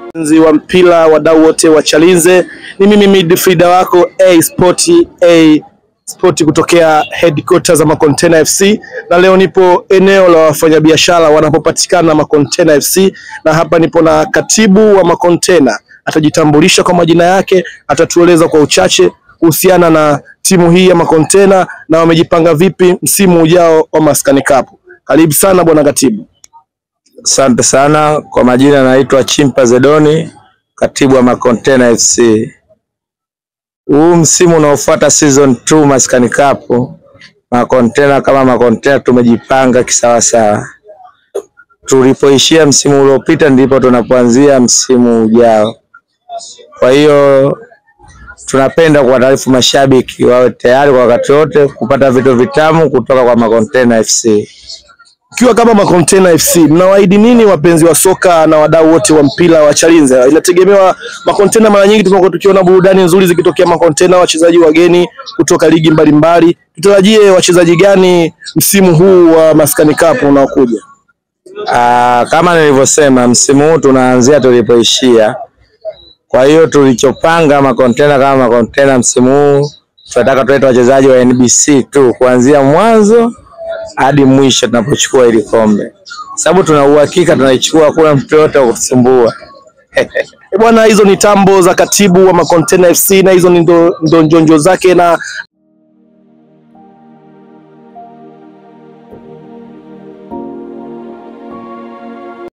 Wapenzi wa mpira, wadau wote wa Chalinze, ni mimi midfielder wako A Sport, A Sport kutokea headquarters za Makontena FC, na leo nipo eneo la wafanyabiashara wanapopatikana Makontena FC, na hapa nipo na katibu wa Makontena. Atajitambulisha kwa majina yake, atatueleza kwa uchache kuhusiana na timu hii ya Makontena na wamejipanga vipi msimu ujao wa Maskani Cup. Karibu sana bwana katibu. Asante sana kwa majina, naitwa Chimpa Zedoni, katibu wa Makontena FC. Huu msimu unaofuata season 2 Maskani Cup, Makontena kama Makontena tumejipanga kisawasawa. Tulipoishia msimu uliopita ndipo tunapoanzia msimu ujao. Kwa hiyo tunapenda kuwataarifu mashabiki wawe tayari kwa wakati wote kupata vitu vitamu kutoka kwa Makontena FC. Ukiwa kama Makontena FC, mnawaahidi nini wapenzi wa soka na wadau wote wa mpira wa Chalinze? Inategemewa Makontena, mara nyingi tumekuwa tukiona burudani nzuri zikitokea Makontena, wachezaji wageni kutoka ligi mbalimbali. Tutarajie wachezaji gani msimu huu wa Maskani Cup unaokuja? Kama nilivyosema, msimu huu tunaanzia tulipoishia. Kwa hiyo tulichopanga Makontena kama Makontena msimu huu tunataka tulete wachezaji wa NBC tu kuanzia mwanzo hadi mwisho tunapochukua hili kombe, sababu tuna uhakika tunaichukua, hakuna mtu yote wa kutusumbua. Bwana, hizo ni tambo za katibu wa Makontena FC na hizo ni ndo njonjo zake na